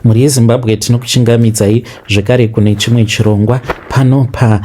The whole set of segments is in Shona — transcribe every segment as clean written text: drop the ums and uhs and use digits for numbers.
Mhuri yeZimbabwe, tinokuchingamidzai zvekare kune chimwe chirongwa pano pa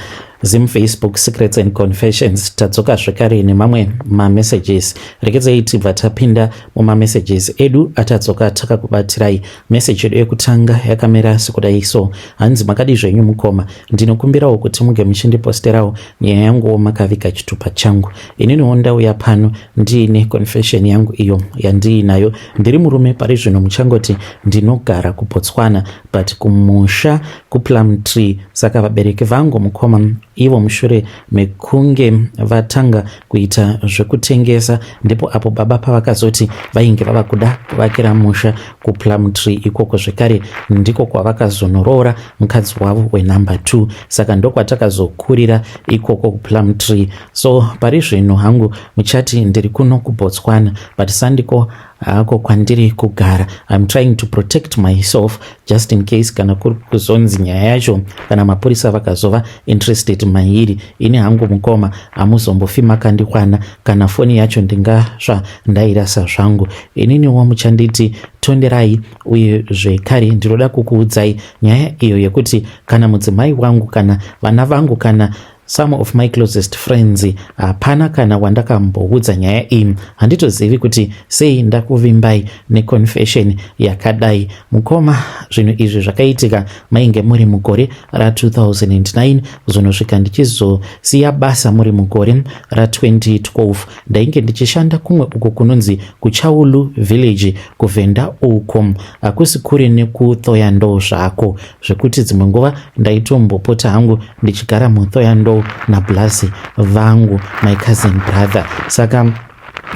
Zim Facebook Secrets and Confessions. Tadzoka zvekare nemamwe mamessages. Rekedzai tibva tapinda mumamessages edu atadzoka takakubatirai. Message yedu yekutanga yakamira sekudai so. Hanzi, makadi zvenyu mukoma? Ndinokumbirawo kuti muge muchindiposterawo nyaya yanguwo makaviga chitupa changu. Ininiwo ndauya pano ndiine confession yangu iyo yandiinayo. Ndiri murume pari zvino, muchangoti ndinogara kuBotswana, but kumusha kuPlumtree. Saka vabereki vangu mukoma, ivo mushure mekunge vatanga kuita zvekutengesa, ndipo apo baba pavakazoti vainge vava kuda kuvakira musha kuPlumtree ikoko. Zvekare ndiko kwavakazonoroora mukadzi wavo wenumber 2, saka ndokwatakazokurira ikoko kuPlumtree. So pari zvino hangu muchati ndiri kuno kuBotswana, but sandiko hako kwandiri kugara. I'm trying to protect myself just in case kana kuri kuzonzi nyaya yacho, kana mapurisa vakazova interested mairi, ini hangu mukoma hamuzombofi makandikwana. Kana foni yacho ndingasva ndairasa zvangu. Ininiwo muchanditi Tonderai. Uye zvekare ndinoda kukuudzai nyaya iyo yekuti kana mudzimai wangu, kana vana vangu, kana some of my closest friends, hapana kana wandakamboudza nyaya iyi. Handitozivi kuti sei ndakuvimbai neconfession yakadai. Mukoma, zvinhu izvi zvakaitika mainge muri mugore ra2009, kuzonosvika ndichizosiya basa muri mugore ra2012. Ndainge ndichishanda kumwe uko kunonzi kuChaulu Village, kuVhenda uko, hakusi kure nekuThohoyandou zvako, zvekuti dzimwe nguva ndaitombopota hangu ndichigara muThohoyandou nablazi vangu, my cousin brother. Saka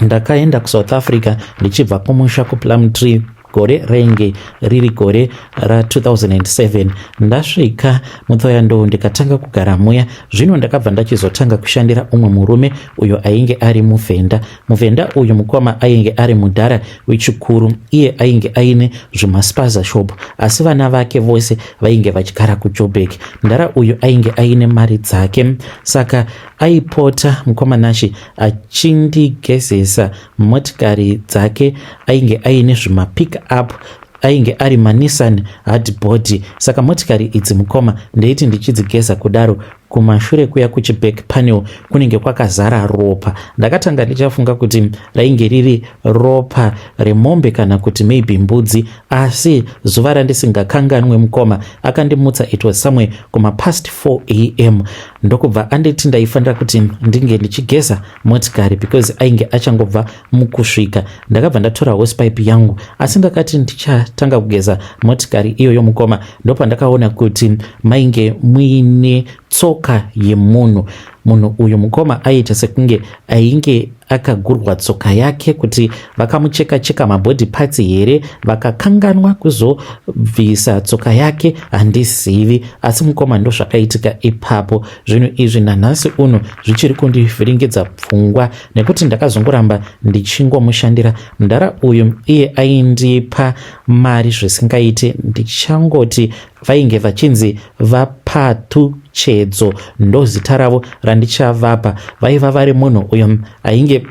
ndakaenda kuSouth Africa ndichibva kumusha kuPlumtree, gore rainge riri gore ra2007. Ndasvika muThohoyandou ndikatanga kugara muya. Zvino ndakabva ndachizotanga kushandira umwe murume uyo ainge ari muVhenda. MuVhenda uyu mukoma ainge ari mudhara wechikuru. Iye ainge aine zvimaspaza shop, asi vana vake vose vainge vachigara kuJoburg. Mudhara uyu ainge aine mari dzake, saka aipota mukoma Nashi achindigezesa motikari dzake. Ainge aine zvimapick up, ainge ari maNissan hardbody. Saka motikari idzi mukoma, ndeiti ndichidzigeza kudaro, kumashure kuya kuchiback panel kunenge kwakazara ropa. Ndakatanga ndichafunga kuti rainge riri ropa remombe kana kuti maybe mbudzi. Asi zuva randisingakanganwe mukoma, akandimutsa, it was somewhere kumapast 4 a.m., ndokubva anditi ndaifanira kuti ndinge ndichigeza motikari because ainge achangobva mukusvika. Ndakabva ndatora hosepipe yangu, asi ndakati ndichatanga kugeza motikari iyoyo mukoma, ndopandakaona kuti mainge muine tsoka yemunhu. Munhu uyu mukoma aiita sekunge ainge akagurwa tsoka yake, kuti vakamucheka cheka mabody parts here, vakakanganwa kuzobvisa tsoka yake, handizivi. Asi mukoma, ndo zvakaitika ipapo. Zvinhu izvi nanhasi uno zvichiri kundivhiringidza pfungwa, nekuti ndakazongoramba ndichingomushandira mudhara uyu. Iye aindipa mari zvisingaiti. Ndichangoti vainge vachinzi vaPatu Chedzo, ndo zita ravo randichavapa. Vaiva vari munhu uyo ainge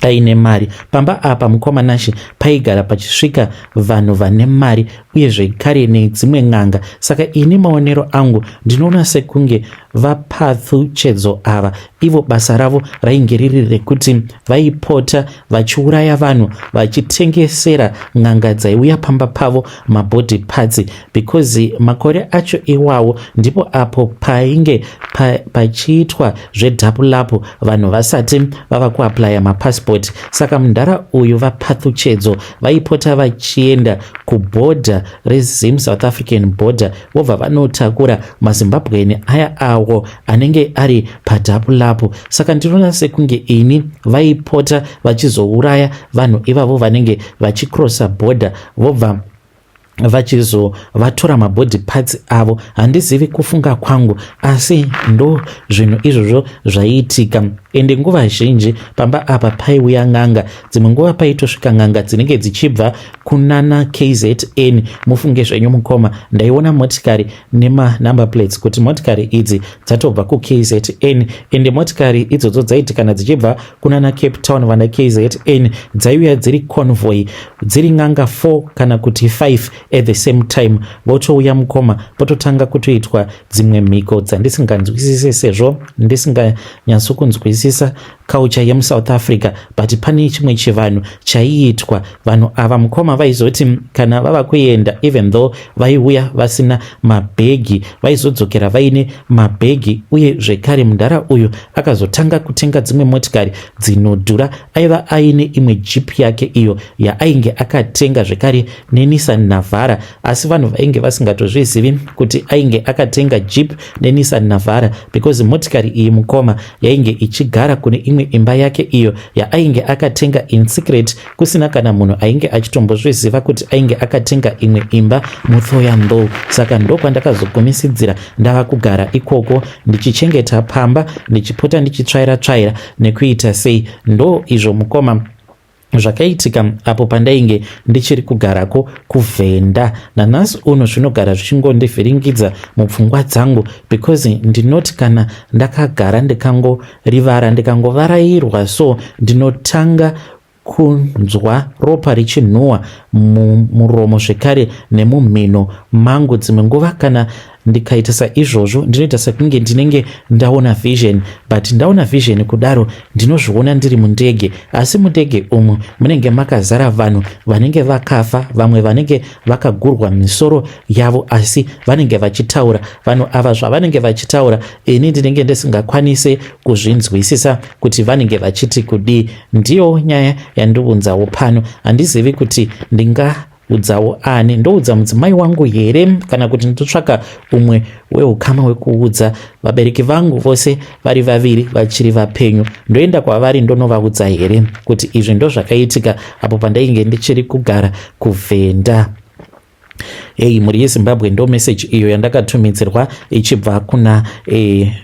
aine mari. Pamba apa mukoma Nashi paigara pachisvika vanhu vane mari, uye zvekare nedzimwe n'anga. Saka ini maonero angu ndinoona sekunge vaPathu Chedzo ava, ivo basa ravo rainge riri rekuti vaipota vachiuraya vanhu vachitengesera n'anga dzaiuya pamba pavo mabody parts, because makore acho iwawo ndipo apo painge pachiitwa zvedhapulapu, vanhu vasati vava kuaplaya mapasipoti. Saka mundara uyu vaPathu Chedzo vaipota vachienda kubhodha reZim South African border, vobva vanotakura maZimbabweni aya awo anenge ari padhapulapu. Saka ndinoona sekunge ini vaipota vachizouraya vanhu ivavo vanenge vachikrosa bhodha, vobva vachizovatora mabody parts avo. Handizivi, kufunga kwangu, asi ndo zvinhu izvozvo zvaiitika. Ende nguva zhinji pamba apa paiuya n'anga, dzimwe nguva paitosvika n'anga dzinenge dzichibva kunana KZN. Mufunge zvenyu mukoma, ndaiona motikari nemanumber plates kuti motikari idzi dzatobva kuKZN. Ende motikari idzodzo dzaiti kana dzichibva kunana Cape Town vana KZN dzaiuya dziri convoy, dziri n'anga 4 kana kuti 5 at the same time. Votouya mukoma, pototanga kutoitwa dzimwe mhiko dzandisinganzwisise, sezvo ndisinganyatsokunzwisisa culture yemuSouth Africa, but pane chimwe chivanhu chaiitwa. Vanhu ava mukoma vaizoti kana vava kuenda, even though vaiuya vasina mabhegi, vaizodzokera vaine mabhegi. Uye zvekare mudhara uyu akazotanga kutenga dzimwe motikari dzinodhura. Aiva aine imwe jeep yake iyo yaainge akatenga zvekare neNissan Navara, asi vanhu vainge vasingatozvizivi kuti ainge akatenga jeep neNissan Navara, because motikari iyi mukoma yainge ichigara kune imwe imba yake iyo yaainge akatenga in secret, kusina kana munhu ainge achitombozviziva kuti ainge akatenga imwe imba muThohoyandou. Saka ndokwandakazogumisidzira ndava kugara ikoko, ndichichengeta pamba, ndichipota ndichitsvaira tsvaira nekuita sei. Ndo izvo mukoma zvakaitika apo pandainge ndichiri kugarako kuVhenda. Nanhasi uno zvinogara zvichingondivhiringidza mupfungwa dzangu, because ndinoti kana ndakagara ndikangorivara, ndikangovarairwa so, ndinotanga kunzwa ropa richinhuhwa mumuromo zvekare nemumhino mangu. Dzimwe nguva kana ndikaita saizvozvo, ndinoita sekunge ndinenge ndaona vision, but ndaona vision kudaro ndinozviona ndiri mundege, asi mundege umu munenge makazara vanhu vanenge vakafa, vamwe vanenge vakagurwa misoro yavo, asi vanenge vachitaura. Vanhu ava zvavanenge vachitaura ini ndinenge ndisingakwanisi kuzvinzwisisa kuti vanenge vachiti kudii. Ndiyo nyaya yandiunzawo pano. Handizivi kuti ndingaudzawo ani. Ndoudza mudzimai wangu here, kana kuti ndotsvaka umwe weukama wekuudza? Vabereki vangu vose vari vaviri vachiri vapenyu. Ndoenda kwavari ndonovaudza here kuti izvi ndo zvakaitika apo pandainge ndichiri kugara kuVhenda? Hei, mhuri yeZimbabwe, ndo meseji iyo yandakatumidzirwa ichibva kuna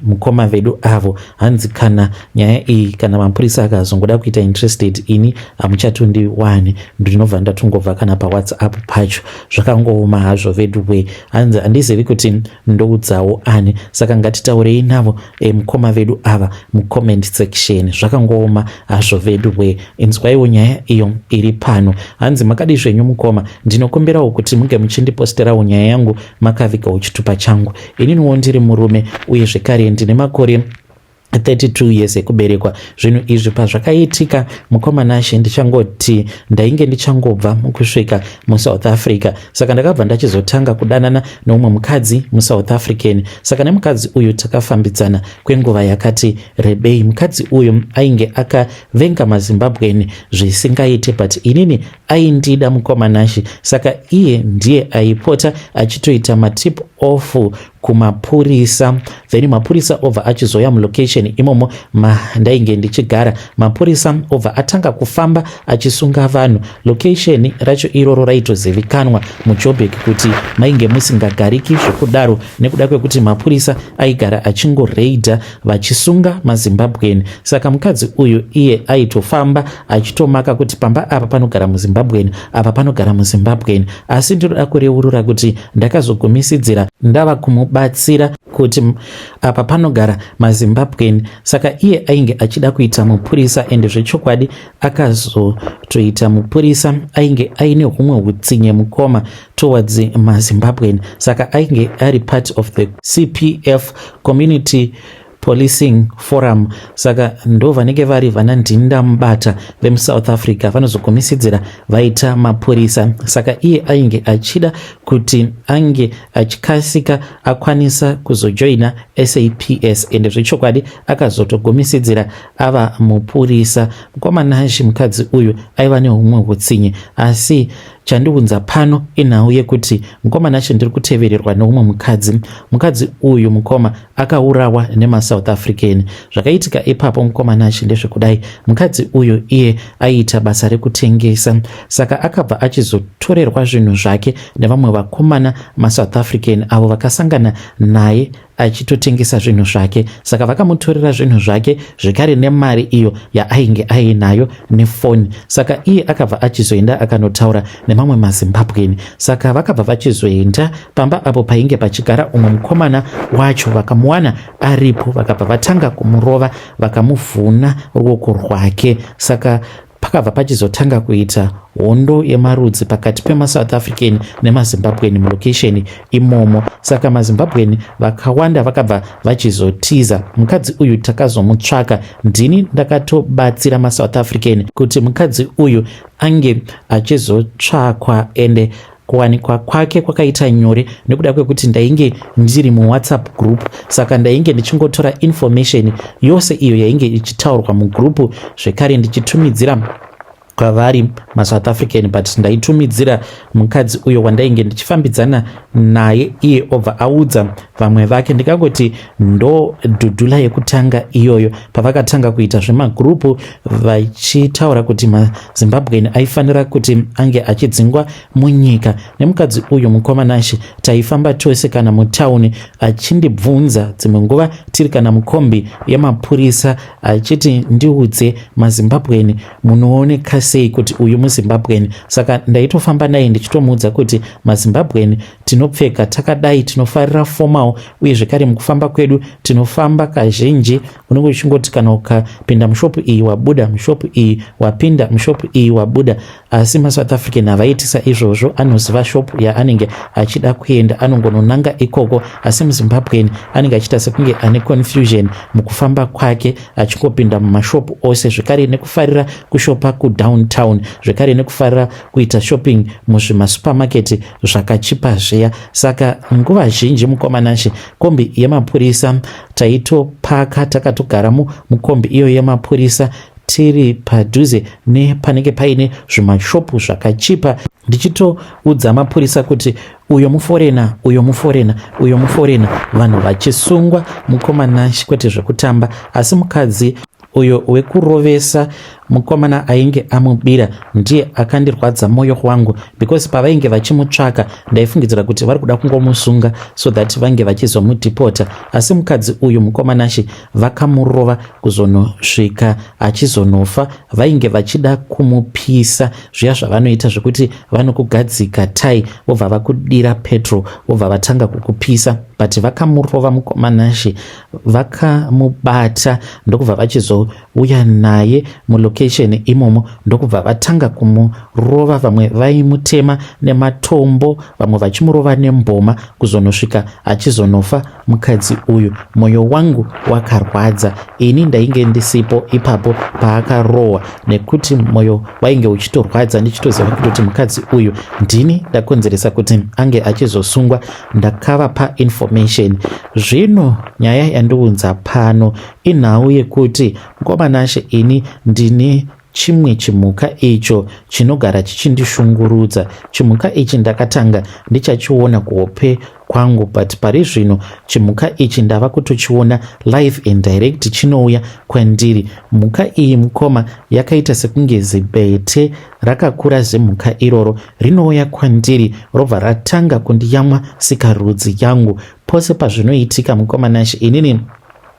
mukoma vedu avo. Hanzi kana nyaya iyi, kana mapurisa akazongoda kuita interested, ini hamuchatondiwani, ndinobva ndatongobva kana paWhatsApp pacho. Zvakangooma hazvo vedu we. Hanzi handizivi kuti ndoudzawo ani. Saka ngatitaurei navo mukoma vedu ava mucomment section. Zvakangooma hazvo vedu we. Inzwaiwo nyaya iyo iri pano. Hanzi, "Makadi zvenyu mukoma? Ndinokumbirawo kuti munge muchindiposterawo nyaya yangu makavigawo chitupa changu. Ininiwo ndiri murume, uye zvekare ndine makore 32 years ekuberekwa. Zvinhu izvi pazvakaitika, mukoma Nashe, ndichangoti ndainge ndichangobva mukusvika muSouth Africa. Saka ndakabva ndachizotanga kudanana neumwe mukadzi muSouth African. Saka nemukadzi uyu takafambidzana kwenguva yakati rebei. Mukadzi uyu ainge akavenga maZimbabwean zvisingaite, but inini aindida, mukoma Nashe. Saka iye ndiye aipota achitoita matip off kumapurisa, then mapurisa obva achizoya mulocation imomo mandainge ndichigara. Mapurisa obva atanga kufamba achisunga vanhu. Location racho iroro raitozivikanwa muJoburg kuti mainge musingagariki zvekudaro, nekuda kwekuti mapurisa aigara achingoreidha vachisunga maZimbabwean. Saka mukadzi uyu iye aitofamba achitomaka kuti pamba apa panogara muZimbabwean, apa panogara muZimbabwean. Asi ndinoda kureurura kuti ndakazogumisidzira ndava kumubatsira kuti apa panogara maZimbabwean. Saka iye ainge achida kuita mupurisa, ende zvechokwadi akazotoita mupurisa. Ainge aine humwe utsinye mukoma towards maZimbabwean. Saka ainge ari part of the CPF, Community Policing Forum. Saka ndo vanenge vari vana ndinda mubata vemuSouth Africa vanozogumisidzira vaita mapurisa. Saka iye ainge achida kuti ange achikasika akwanisa kuzojoina SAPS, ende zvechokwadi akazotogumisidzira ava mupurisa. Mukoma Nashe, mukadzi uyu aiva neumwe utsinye. Asi chandiunza pano inhau yekuti, mukoma Nashe, ndiri kutevererwa neumwe mukadzi. Mukadzi uyu mukoma akaurawa nemaSouth African. Zvakaitika ipapo, mukoma Nashe, ndezvekudai. Mukadzi uyu iye aiita basa rekutengesa, saka akabva achizotorerwa zvinhu zvake nevamwe vakomana maSouth African avo vakasangana naye. achitotengesa zvinhu zvake. Saka vakamutorera zvinhu zvake zvekare nemari iyo yaainge ainayo nefoni. Saka iye akabva achizoenda akanotaura nemamwe maZimbabwean. Saka vakabva vachizoenda pamba apo painge pachigara umwe mukomana wacho, vakamuwana aripo, vakabva vatanga kumurova, vakamuvhuna ruoko rwake. Saka pakabva pachizotanga kuita hondo yemarudzi pakati pemaSouth African nemaZimbabwean mulocation imomo. Saka maZimbabwean vakawanda vakabva vachizotiza. Mukadzi uyu takazomutsvaka, ndini ndakatobatsira maSouth African kuti mukadzi uyu ange achizotsvakwa, ende kuwanikwa kwake kwakaita nyore nekuda kwekuti ndainge ndiri muWhatsApp group. Saka ndainge ndichingotora information yose iyo yainge ichitaurwa mugroup, zvekare ndichitumidzira kwavari maSouth African, but ndaitumidzira mukadzi uyo wandainge ndichifambidzana naye, iye obva audza vamwe vake. Ndikangoti ndo dhudhula yekutanga iyoyo, pavakatanga kuita zvemagurupu vachitaura kuti maZimbabwean aifanira kuti ange achidzingwa munyika. Nemukadzi uyu, mukoma Nashe, taifamba tose kana mutauni, achindibvunza dzimwe nguva tiri kana mukombi yemapurisa, achiti, "Ndiudze, maZimbabwean munooneka sei kuti uyu muZimbabwean?" Saka ndaitofamba naye ndichitomuudza kuti maZimbabwean tinopfeka takadai, tinofarira formal, uye zvekare mukufamba kwedu tinofamba kazhinji unenge uchingoti kana ukapinda mushopu iyi wabuda, mushopu iyi wapinda, mushopu iyi wabuda. Asi maSouth African havaitisa izvozvo. Anoziva shopu yaanenge achida kuenda, anongononanga ikoko. Asi muZimbabwean anenge achiita sekunge ane confusion mukufamba kwake, achingopinda mumashopu ose, zvekare nekufarira kushopa kudowntown, zvekare nekufarira kuita shopping muzvimasupermarket zvakachipa zviya. Saka nguva zhinji, mukoma Nashe, kombi yemapurisa taitopaka, takatogaramo mukombi iyo yemapurisa, tiri padhuze nepanenge paine zvimashopu zvakachipa, ndichitoudza mapurisa kuti uyo muforeigner, uyo muforeigner, uyo muforeigner. Vanhu vachisungwa, mukoma Nashe, kwete zvekutamba. Asi mukadzi uyo wekurovesa mukomana ainge amubira ndiye akandirwadza mwoyo wangu, because pavainge vachimutsvaka ndaifungidzira kuti vari kuda kungomusunga so that vange vachizomudhipota. Asi mukadzi uyu, mukoma Nashe, vakamurova kuzonosvika achizonofa. Vainge vachida kumupisa, zviya zvavanoita zvekuti vanokugadzika tai, vobva vakudira petrol, vobva vatanga kukupisa. But vakamurova, mukoma Nashe, vakamubata, ndokubva vachizouya naye mulocation imomo, ndokubva vatanga kumurova. Vamwe vaimutema nematombo, vamwe vachimurova nemboma, kuzonosvika achizonofa mukadzi uyu. Mwoyo wangu wakarwadza. Ini ndainge ndisipo ipapo paakarohwa, nekuti mwoyo wainge uchitorwadza, ndichitoziva kutoti mukadzi uyu ndini ndakonzeresa kuti ange achizosungwa. Ndakavapa information. Zvino nyaya yandiunza pano inhau yekuti, mukoma Nashe, ini ndine chimwe chimhuka icho chinogara chichindishungurudza. Chimhuka ichi ndakatanga ndichachiona kuhope kwangu, but pari zvino chimhuka ichi ndava kutochiona live and direct, chinouya kwandiri. Mhuka iyi, mukoma, yakaita sekunge zibete rakakura. Zemhuka iroro rinouya kwandiri, robva ratanga kundiyamwa sikarudzi yangu. Pose pazvinoitika, mukoma Nashe, inini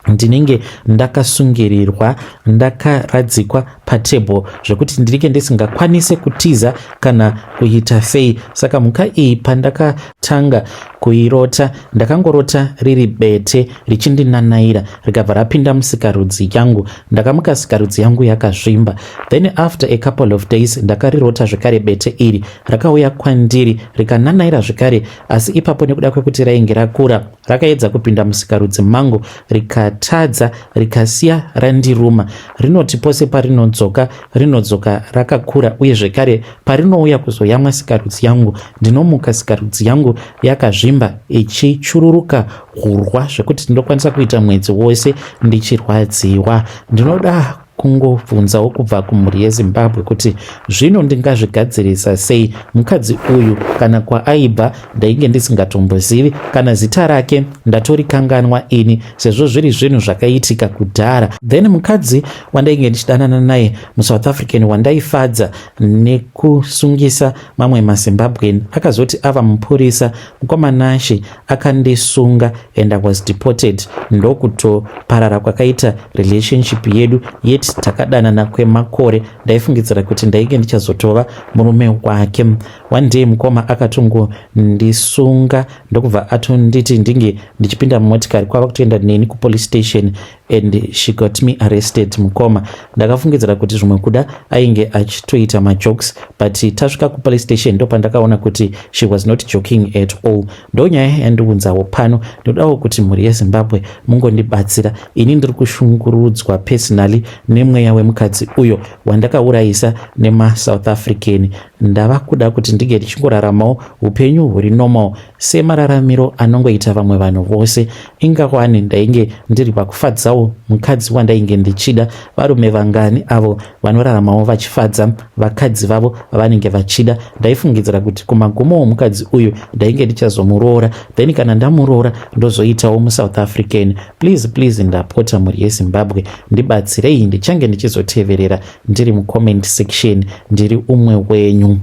ndinenge ndakasungirirwa, ndakaradzikwa patable, zvekuti ndinenge ndisingakwanise kutiza kana kuita sei. Saka mhuka iyi, pandakatanga kuirota, ndakangorota riri bete richindinanaira, rikabva rapinda musikarudzi yangu. Ndakamuka sikarudzi yangu yakazvimba. Then after a couple of days ndakarirota zvekare bete iri, rakauya kwandiri rikananaira zvekare. Asi ipapo, nekuda kwekuti rainge rakura, rakaedza kupinda musikarudzi mangu rikatadza, rikasiya randiruma. Rinoti pose parinodzoka, rinodzoka rakakura, uye zvekare parinouya kuzoyamwa sikarudzi yangu, ndinomuka sikarudzi yangu yakazvimba, ichichururuka hurwa, zvekuti ndinokwanisa kuita mwedzi wose ndichirwadziwa. Ndinoda. kungobvunzawo kubva kumhuri yeZimbabwe kuti zvino ndingazvigadzirisa sei. Mukadzi uyu kana kwaaibva ndainge ndisingatombozivi, kana zita rake ndatorikanganwa ini sezvo zviri zvinhu zvakaitika kudhara. Then mukadzi wandainge ndichidanana naye muSouth African wandaifadza nekusungisa mamwe maZimbabwean akazoti ava mupurisa. Mukoma Nashe, akandisunga and I was deported. Ndokutoparara kwakaita relationship yedu, yet takadanana kwemakore. Ndaifungidzira kuti ndainge ndichazotova murume wake. One day, mukoma, akatongondisunga ndokubva atonditi ndinge ndichipinda mumotikari kwava kutoenda neni kupolice station and she got me arrested. Mukoma, ndakafungidzira kuti zvimwe kuda ainge achitoita majokes, but tasvika kupolice station ndopandakaona kuti she was not joking at all. Ndo nyaya yandiunzawo pano. Ndinodawo kuti mhuri yeZimbabwe mungondibatsira. Ini ndiri kushungurudzwa personally nemweya wemukadzi uyo wandakaurayisa nemaSouth African. Ndava kuda kuti ndinge ndichingoraramawo upenyu huri normal semararamiro anongoita vamwe vanhu vose. Ingawani ndainge ndiri pakufadzawo mukadzi wandainge ndichida. Varume vangani avo vanoraramawo vachifadza vakadzi vavo vanenge vachida? Ndaifungidzira kuti kumagumo womukadzi uyu ndainge ndichazomuroora, then kana ndamuroora ndozoitawo muSouth African. Please, please, ndapota, mhuri yeZimbabwe, ndibatsirei. Ndichange ndichizoteverera ndiri mucomment section, ndiri umwe wenyu.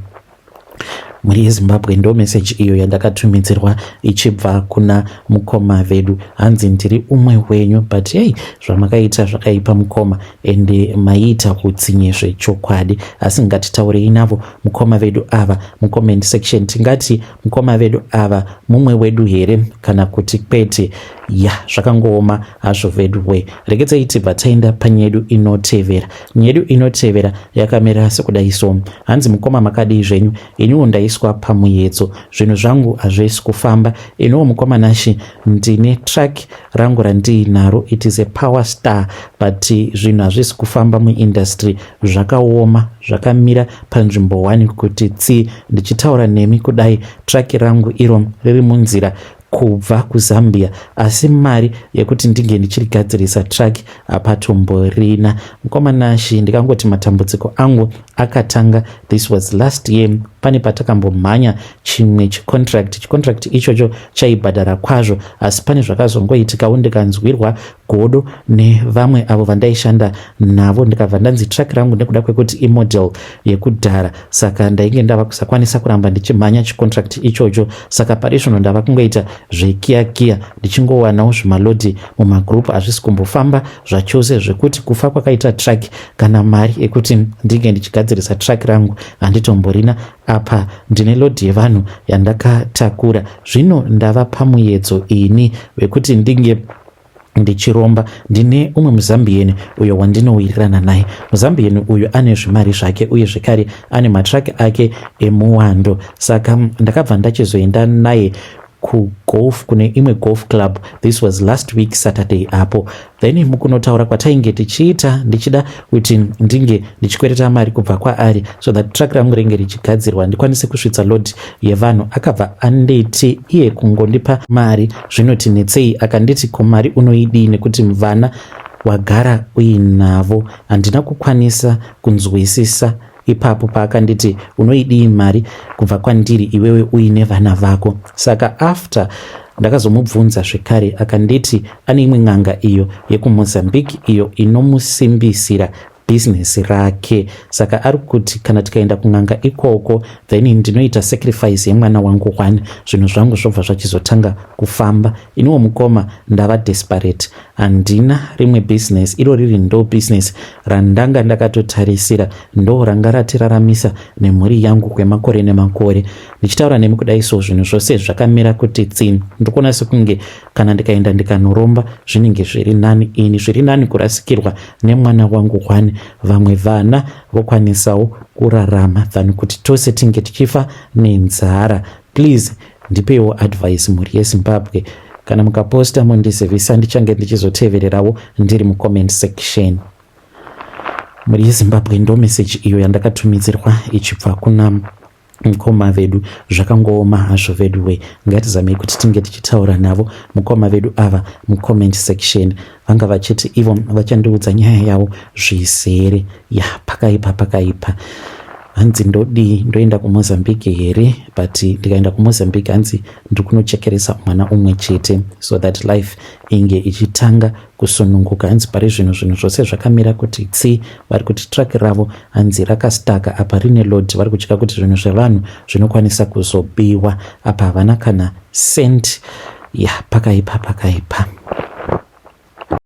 Mhuri yeZimbabwe, ndo meseji iyo yandakatumidzirwa ichibva kuna mukoma vedu. Hanzi, "Ndiri umwe wenyu." But hey, zvamakaita zvakaipa, mukoma, ende maiita utsinye zvechokwadi. Asi ngatitaurei navo mukoma vedu ava mucomment section. Tingati mukoma vedu ava mumwe wedu here kana kuti kwete? Ya, zvakangooma hazvo vedu we. Regedzai tibva taenda panyedu inotevera. Nyedu inotevera yakamira sekudai so. Hanzi, "Mukoma, makadii zvenyu? Iniwo ndaiswa pamuedzo, zvinhu zvangu hazvisi kufamba. Iniwo, mukoma Nashe, ndine truck rangu randiinaro. It is a Power Star, but zvinhu hazvisi kufamba muindustry, zvakaoma, zvakamira panzvimbo 1 kuti tsi. Ndichitaura nemi kudai, truck rangu iro riri munzira kubva kuZambia, asi mari yekuti ndinge ndichirigadzirisa truck hapatomborina. Mukoma Nashe, ndikangoti matambudziko angu akatanga, this was last year. Pane patakambomhanya chimwe chicontract. Chicontract ichocho chaibhadhara kwazvo, asi pane zvakazongoitikawo, ndikanzwirwa godo nevamwe avo vandaishanda navo, ndikabva ndanzi truck rangu nekuda kwekuti imodel yekudhara, saka ndainge ndava kusakwanisa kuramba ndichimhanya chicontract ichocho. Saka pari zvino ndava kungoita zvekiyakiya, ndichingowanawo zvimalodhi mumagroup. Hazvisi kumbofamba zvachose, zvekuti kufa kwakaita truck, kana mari yekuti ndinge ndichigadzirisa truck rangu handitomborina. Apa ndine lodhi yevanhu yandakatakura. Zvino ndava pamuedzo ini wekuti ndinge ndichiromba. Ndine umwe muZambian uyo wandinowirirana naye. MuZambian uyu ane zvimari zvake uye zvekare ane matraki ake emuwando. Saka ndakabva ndachizoenda naye kugolf, kune imwe golf club. This was last week Saturday apo. Then mukunotaura kwatainge tichiita, ndichida kuti ndinge ndichikwereta mari kubva kwaari so that truck rangu ringe richigadzirwa, ndikwanise kusvitsa load yevanhu. Akabva anditi iye kungondipa mari zvinoti netsei. Akanditi, 'Ko mari unoidii nekuti vana wagara uinavo?' Handina kukwanisa kunzwisisa ipapo paakanditi, 'Unoidii mari kubva kwandiri iwewe uine vana vako?' Saka after ndakazomubvunza zvekare, akanditi ane imwe n'anga iyo yekuMozambique iyo inomusimbisira bhizinesi rake. Saka ari kuti kana tikaenda kun'anga ikoko, then ndinoita sacrifice yemwana wangu one, zvinhu zvangu zvobva zvachizotanga kufamba. Iniwo, mukoma, ndava desperate. Handina rimwe bhizinesi, iro riri ndo bhizinesi randanga ndakatotarisira, ndo ranga ratiraramisa nemhuri yangu kwemakore nemakore. Ndichitaura nemi kudai so, zvinhu zvose zvakamira kuti tsini. Ndikuona sekunge kana ndikaenda ndikanoromba zvinenge zviri nani. Ini zviri nani kurasikirwa nemwana wangu one, vamwe vana vokwanisawo kurarama, than kuti tose tinge tichifa nenzara. Please ndipeiwo advice, mhuri yeZimbabwe. Kana mukaposta mundizivisa, ndichange ndichizotevererawo ndiri mucomment section." Mhuri yeZimbabwe, ndo meseji iyo yandakatumidzirwa ichibva kuna Mukoma vedu, zvakangooma hazvo veduwe. Ngatizamei kuti tinge tichitaura navo mukoma vedu ava mucomment section. Vanga vachiti ivo vachandiudza nyaya yavo zvizere. Ya, pakaipa, pakaipa. Hanzi ndodii? Ndoenda kuMozambique here? But ndikaenda kuMozambique, hanzi ndiri kunochekeresa mwana umwe chete so that life inge ichitanga kusununguka. Hanzi pari zvino zvinhu zvose zvakamira kuti tsi. Vari kuti truck ravo hanzi rakastaka apa rine load. Vari kutya kuti zvinhu zvevanhu zvinokwanisa kuzobiwa. Apa havana kana cent. Ya, pakaipa, pakaipa.